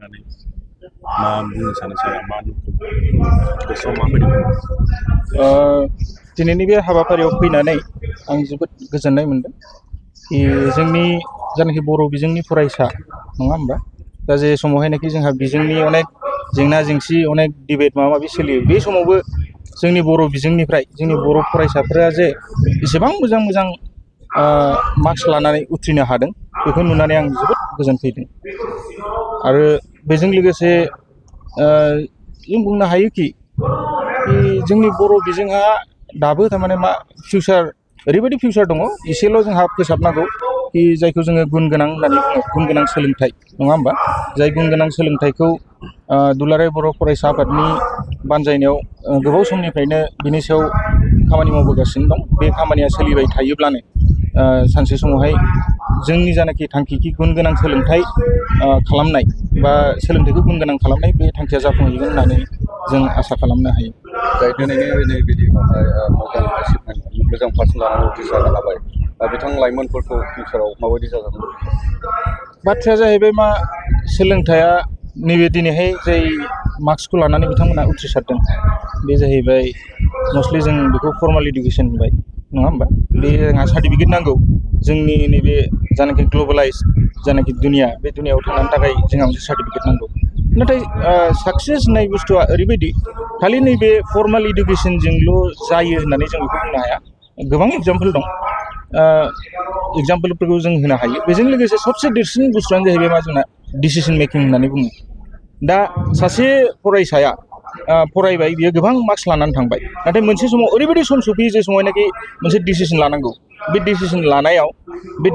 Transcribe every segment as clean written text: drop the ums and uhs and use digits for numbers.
मा बुंनो सानो सारा मा गोसोआव मा फैदों? दिनैनि बे हाबाफारियाव फैनानै आं जोबोद गोजोननाय मोनदों कि जोंनि जानाखि बर' बिजोंनि फरायसा नङा होमबा दा जे समावहायनाखि जोंहा बिजोंनि अनेक जेंना जेंसि अनेक डिबेट माबा माबि सोलियो बे समावबो जोंनि बर' बिजोंनिफ्राय जोंनि बर' फरायसाफोरा जे एसेबां मोजां मोजां मार्क्स लानानै उथ्रिनो हादों बेखौ नुनानै आं जोबोद गोजोनफैदों आरो बेजों लोगोसे जों बुंनो हायोखि जोंनि बर' बिजोंहा दाबो थारमाने मा फिउचार ओरैबायदि फिउचार दङ एसेल' जोंहा फोसाबनांगौ कि जायखौ जोङो गुन गोनां होननानै बुङो गुन गोनां सोलोंथाइ नङा होमबा जाय गुन गोनां सोलोंथाइखौ दुलाराय बर' फरायसा आफादनि बानजायनायाव गोबाव समनिफ्रायनो बिनि सायाव खामानि मावबोगासिनो दं बे खामानिया सोलिबाय थायोब्लानो सानसे समावहाय जोंनि जानाखि थांखि गुन गोनां सोलोंथाइ खालामनाय बा सोलोंथाइखौ गुन गोनां खालामनाय बे थांखिया जाफुंहैगोन होननानै जों आसा खालामनो हायो जाय दिनैनि बिदि मोजां एसिभमेन्ट मोजां पार्सेन्ट लानानै उथ्रिसारनो हाबाय बिथां लाइमोनफोरखौ फिउचाराव माबायदि जाजानो लुबैयो? बाथ्राया जाहैबाय मा सोलोंथाइया नैबे दिनैहाय जाय मार्क्सखौ लानानै बिथांमोना उथ्रिसारदों बे जाहैबाय मस्टलि जों बेखौ फर्माल इडुकेसन होनबाय नङा होमबा बे जोंहा सार्टिफिकेट नांगौ जोंनि नैबे जानाखि ग्लबेलाइज जानाखि दुनिया बे दुनियायाव थांनो थाखाय जोंहा मोनसे सार्टिफिकेट नांगौ नाथाय साक्सेस होननाय बुस्थुआ ओरैबायदि खालि नैबे फर्माल इडुकेसनजोंल' जायो होननानै जों बेखौ बुंनो हाया गोबां एग्जाम्पल दं एग्जाम्पलफोरखौ जों होनो हायो बेजों लोगोसे सबसे देरसिन बुस्थुआनो जाहैबाय मा जोंना डिसिसन मेकिं होननानै बुङो दा सासे फरायसाया फरायबाय बियो गोबां मार्क्स लानानै थांबाय नाथाय मोनसे समाव ओरैबायदि सम सफैयो जे समावनाखि मोनसे डिसिसन लानांगौ बे डिसिसन लानायाव बे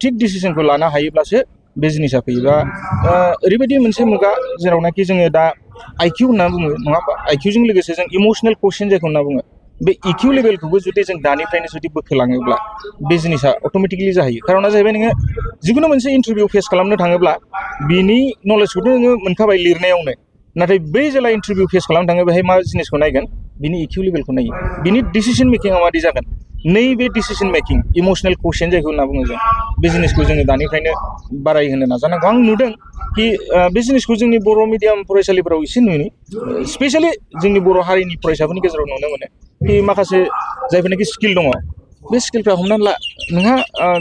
थिग डिसिसनखौ लानो हायोब्लासो बे जिनिसा फैयोबा ओरैबायदि मोनसे मुगा जेरावनाखि जोङो दा आइकिउ होनना बुङो नङा होमबा आइकिउजों लोगोसे जों इमसनेल कोशेन्ट जायखौ होनना बुङो बे इकिउ लेभेलखौबो जुदि जों दानिफ्रायनो जुदि बोखोलाङोब्ला बे जिनिसा अट'मेटिकलि जाहैयो खारना जाहैबाय नोङो जिखुनु मोनसे इन्टारभिउ फेस खालामनो थाङोब्ला बिनि नलेजखौथ' नोङो मोनखाबाय लिरनायावनो नाथाय बै जेला इन्टारभिउ फेस खालामनो थाङो बेहाय मा जिनिसखौ नायगोन बिनि इकिउ लेभेलखौ नायो बिनि डिसिसन मेकिंआ मादि जागोन नैबे डिसिसन मेकिं इमसनेल कोशेन्ट जायखौ होनना बुङो जों बे जिनिसखौ जोङो दानिफ्रायनो बारायहोनो नाजानांगौ आं नुदों कि बे जिनिसखौ जोंनि बर' मिडियाम फरायसालिफोराव एसे नुयो स्पेसियेलि जोंनि बर' हारिनि फरायसाफोरनि गेजेराव नुनो मोनो कि माखासे जायफोरनाखि स्किल दङ बे स्किलफ्रा हमनानै ला नोंहा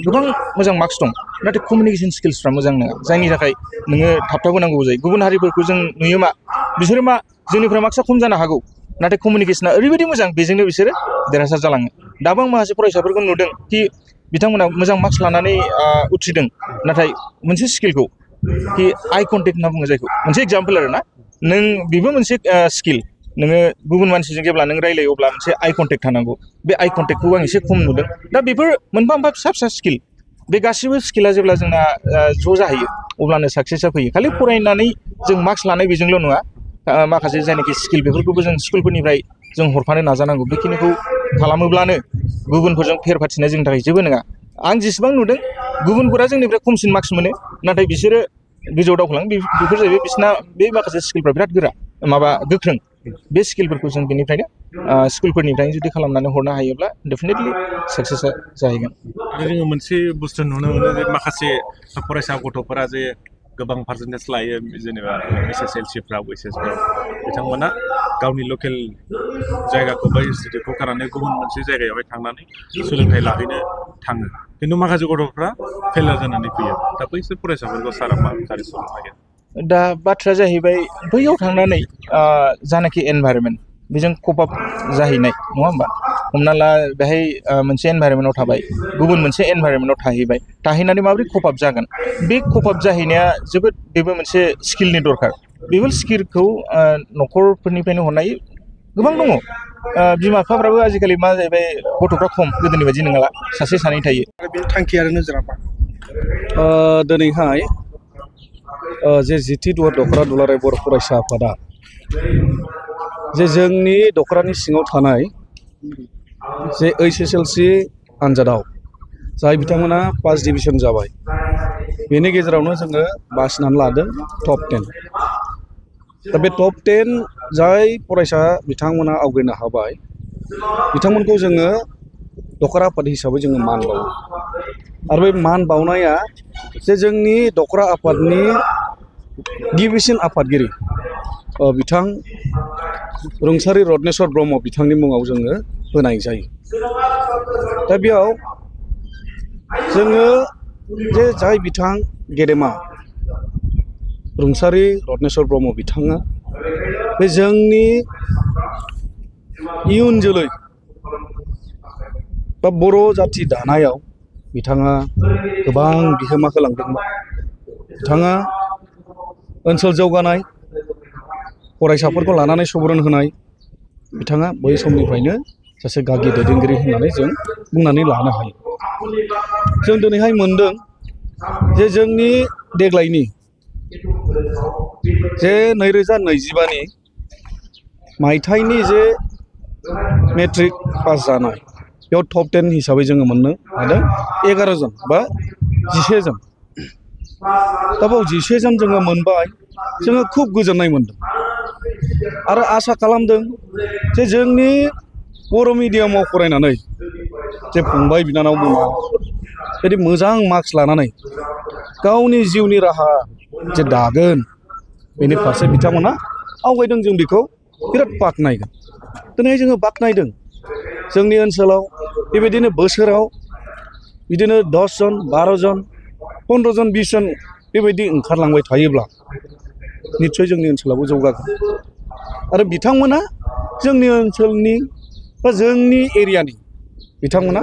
गोबां मोजां मार्क्स दं नाथाय कमिउनिकेसन स्किल्सफ्रा मोजां नङा जायनि थाखाय नोङो थाबथाबोनांगौ जायो गुबुन हारिफोरखौ जों नुयो मा बिसोरो मा जोंनिफ्राय मार्क्सआ खम जानो हागौ नाथाय कमिउनिकेसना ओरैबायदि मोजां बेजोंनो बिसोरो देरहासार जालाङो दाबो आं माखासे फरायसाफोरखौ नुदों कि बिथांमोना मोजां मार्क्स लानानै उथ्रिदों नाथाय मोनसे स्किलखौ कि आइ कन्टेक्ट होनना बुङो जायखौ मोनसे एग्जाम्पल आरो ना नों बेबो मोनसे स्किल नोङो गुबुन मानसिजों जेब्ला नों रायलायो अब्ला मोनसे आइ कन्टेक्ट थानांगौ बे आइ कन्टेक्टखौ आं एसे खम नुदों दा बेफोर मोनफा मोनफा फिसा फिसा स्किल बे गासिबो स्किला जेब्ला जोंना ज' जाहैयो अब्लानो साक्सेसआ फैयो खालि फरायनानै जों मार्क्स लानाय बेजोंल' नङा माखासे जायनाखि स्किल बेफोरखौबो जों स्कुलफोरनिफ्राय जों हरफानो नाजानांगौ बेखिनिखौ खालामोब्लानो गुबुनफोरजों फेर फाथिनाया जोंनि थाखाय जेबो नङा आं जेसेबां नुदों गुबुनफोरा जोंनिफ्राय खमसिन मार्क्स मोनो नाथाय बिसोरो गोजौआव दावखोलाङो बेफोर जाहैबाय बिसिना बे माखासे स्किलफ्रा बिराद गोख्रों बे स्किलफोरखौ जों बेनिफ्रायनो स्कुलफोरनिफ्रायनो जुदि खालामनानै हरनो हायोब्ला डेफिनेटलि साक्सेसआ जाहैगोन आरो जोङो मोनसे बुस्थु नुनो मोनो जे माखासे फरायसा गथ'फोरा जे गोबां पार्सेन्टेज लायो जेनेबा SSLCफ्राव HSफ्राव बिथांमोना गावनि लकेल जायगाखौ बा इनस्टिटिउटखौ गारनानै गुबुन मोनसे जायगायावहाय थांनानै सोलोंथाइ लाहैनो थाङो खिन्थु माखासे गथ'फ्रा फेलार जानानै फैयो दा बैसोर फरायसाफोरखौ सारा मा साजेसन होयो दा बाथ्राया जाहैबाय बैयाव थांनानै जानाखि एनभायरनमेन्ट बेजों कप आप जाहैनाय नङा होमबा हमना ला बेहाय मोनसे एनभायरनमेन्टआव थाबाय गुबुन मोनसे एनभायरनमेन्टआव थाहैनानै माबोरै कप आप जागोन बे कप आप जाहैनाया जोबोद बेबो मोनसे स्किलनि दरकार बेबो स्किलखौ न'खरफोरनिफ्रायनो हरनाय गोबां दङ बिमा बिफाफ्राबो आजिखालि मा जाहैबाय गथ'फ्रा खम गोदोनि बायदि नङाला सासे सानै थायो बे थांखि आरो नोजोरा मा दिनैहाय जे जिथि दखरा दुलाराय बर' फरायसा आफादा जे जोंनि दखरानि सिङाव थानाय जे HSLC आनजादाव जाय बिथांमोना फार्स्ट डिभिजन जाबाय बेनि गेजेरावनो जोङो बासिनानै लादों टप 10 दा बे टप 10 जाय फरायसा बिथांमोना आवगायनो हाबाय बिथांमोनखौ जोङो दखरा आफाद हिसाबै जोङो मान बावो आरो बे मान बावनाया जे जोंनि दखरा आफादनि गिबिसिन आफादगिरि बिथां रुंसारि रत्नेश्वर ब्रह्म बिथांनि मुङाव जोङो होनाय जायो। दा बेयाव जोङो जे जाय बिथां गेदेमा रुंसारि रत्नेश्वर ब्रह्म बिथाङा बे जोंनि इयुन जोलै बा बर' जाथि दानायाव बिथाङा गोबां बिहोमा होलांदोंमोन। बिथाङा ओनसोल जौगानाय फरायसाफोरखौ लानानै सुबुरुन होनाय बिथाङा बै समनिफ्रायनो सासे गागि दैदेनगिरि होननानै जों बुंनानै लानो हायो। जों दिनैहाय मोनदों जे जोंनि देग्लायनि जे 2025 मायथाइनि जे मेट्रिक पास जानाय बेयाव टप 10 हिसाबै जोङो मोननो हादों 11 जन बा 11 जन। दा बाव 11 जन जोङो मोनबाय, जोङो खुब गोजोननाय मोनदों आरो आसा खालामदों जे जोंनि बर' मिडियामाव फरायनानै जे फंबाय बिनानावमोना जुदि मोजां मार्क्स लानानै गावनि जिउनि राहा जे दागोन बेनि फारसे बिथांमोना आवगायदों, जों बेखौ बिराद बाख्नायगोन। दिनै जोङो बाख्नायदों जोंनि ओनसोलाव बेबायदिनो बोसोराव बिदिनो 10 जन 12 जन 15 जन 20 जन बेबायदि ओंखारलांबाय थायोब्ला निस्सय जोंनि ओनसोलावबो जौगागोन आरो बिथांमोना जोंनि ओनसोलनि बा जोंनि एरियानि बिथांमोना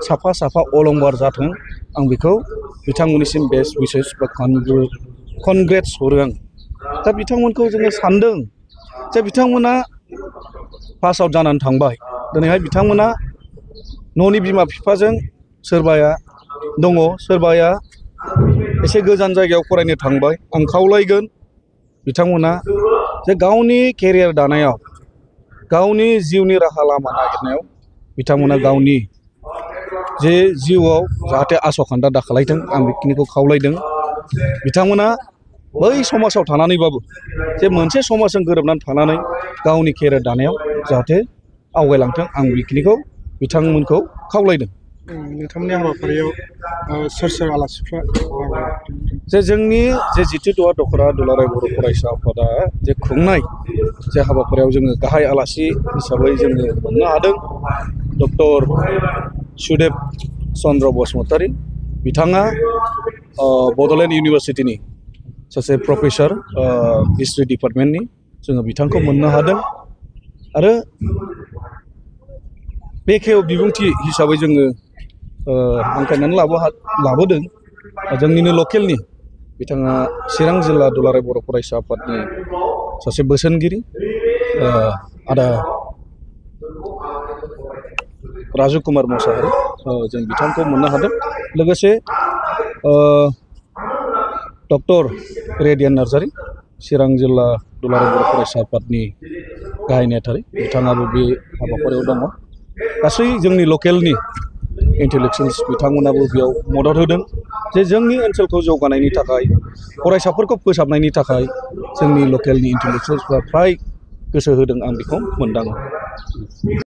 साफा साफा अलंबार जाथों, आं बेखौ बिथांमोननिसिम बेस्ट विशेस बा कनग्रेट्स हरो आं। दा बिथांमोनखौ जोङो सानदों जे बिथांमोना पास आउट जानानै थांबाय, दिनैहाय बिथांमोना न'नि बिमा बिफाजों सोरबाया दङ, सोरबाया एसे गोजान जायगायाव फरायनो थांबाय। आं खावलायगोन बिथांमोना जे गावनि केरियार दानायाव गावनि जिउनि राहा लामा नागिरनायाव बिथांमोना गावनि जे जिउआव जाहाथे आसखान्दा दाखालायथों, आं बेखिनिखौ खावलायदों। बिथांमोना बै समाजाव थानानैबाबो जे मोनसे समाजजों गोरोबनानै थानानै गावनि केरियार दानायाव जाहाथे आवगायलांथों, आं बेखिनिखौ बिथांमोनखौ खावलायदों। नोंथांमोननि हाबाफारियाव सोर सोर आलासिफ्रा जे जोंनि जे 22 दख'रा दुलाराय बर' फरायसा आफादा जे खुंनाय जे हाबाफारियाव जोङो गाहाय आलासि हिसाबै जोङो मोननो हादों डक्टर सुदेब चन्द्र बसुमतारी। बिथाङा बड'लेण्ड इउनिभारसिटिनि सासे प्रफेसर हिस्ट्रि डिपार्टमेन्टनि, जोङो बिथांखौ मोननो हादों आरो बेखेव बिबुंथि हिसाबै जोङो हांख्रायनानै लाबोदों जोंनिनो लकेलनि बिथाङा चिरां जिल्ला दुलाराय बर' फरायसा आफादनि सासे बोसोनगिरि आदा राजु कुमार मोसाहारि, जों बिथांखौ मोननो हादों। लोगोसे डक्टर रेडियान नार्जारी, चिरां जिल्ला दुलाराय बर' फरायसा आफादनि गाहाय नेहाथारि, बिथाङाबो बे हाबाफारियाव दङ। गासै जोंनि लकेलनि इन्टेलेक्सुवेल्स बिथांमोनाबो बेयाव मदद होदों जे जोंनि ओनसोलखौ जौगानायनि थाखाय, फरायसाफोरखौ फोसाबनायनि थाखाय जोंनि लकेलनि इन्टेलेक्सुवेल्सफ्रा फ्राय गोसो होदों, आं बेखौ मोनदाङो।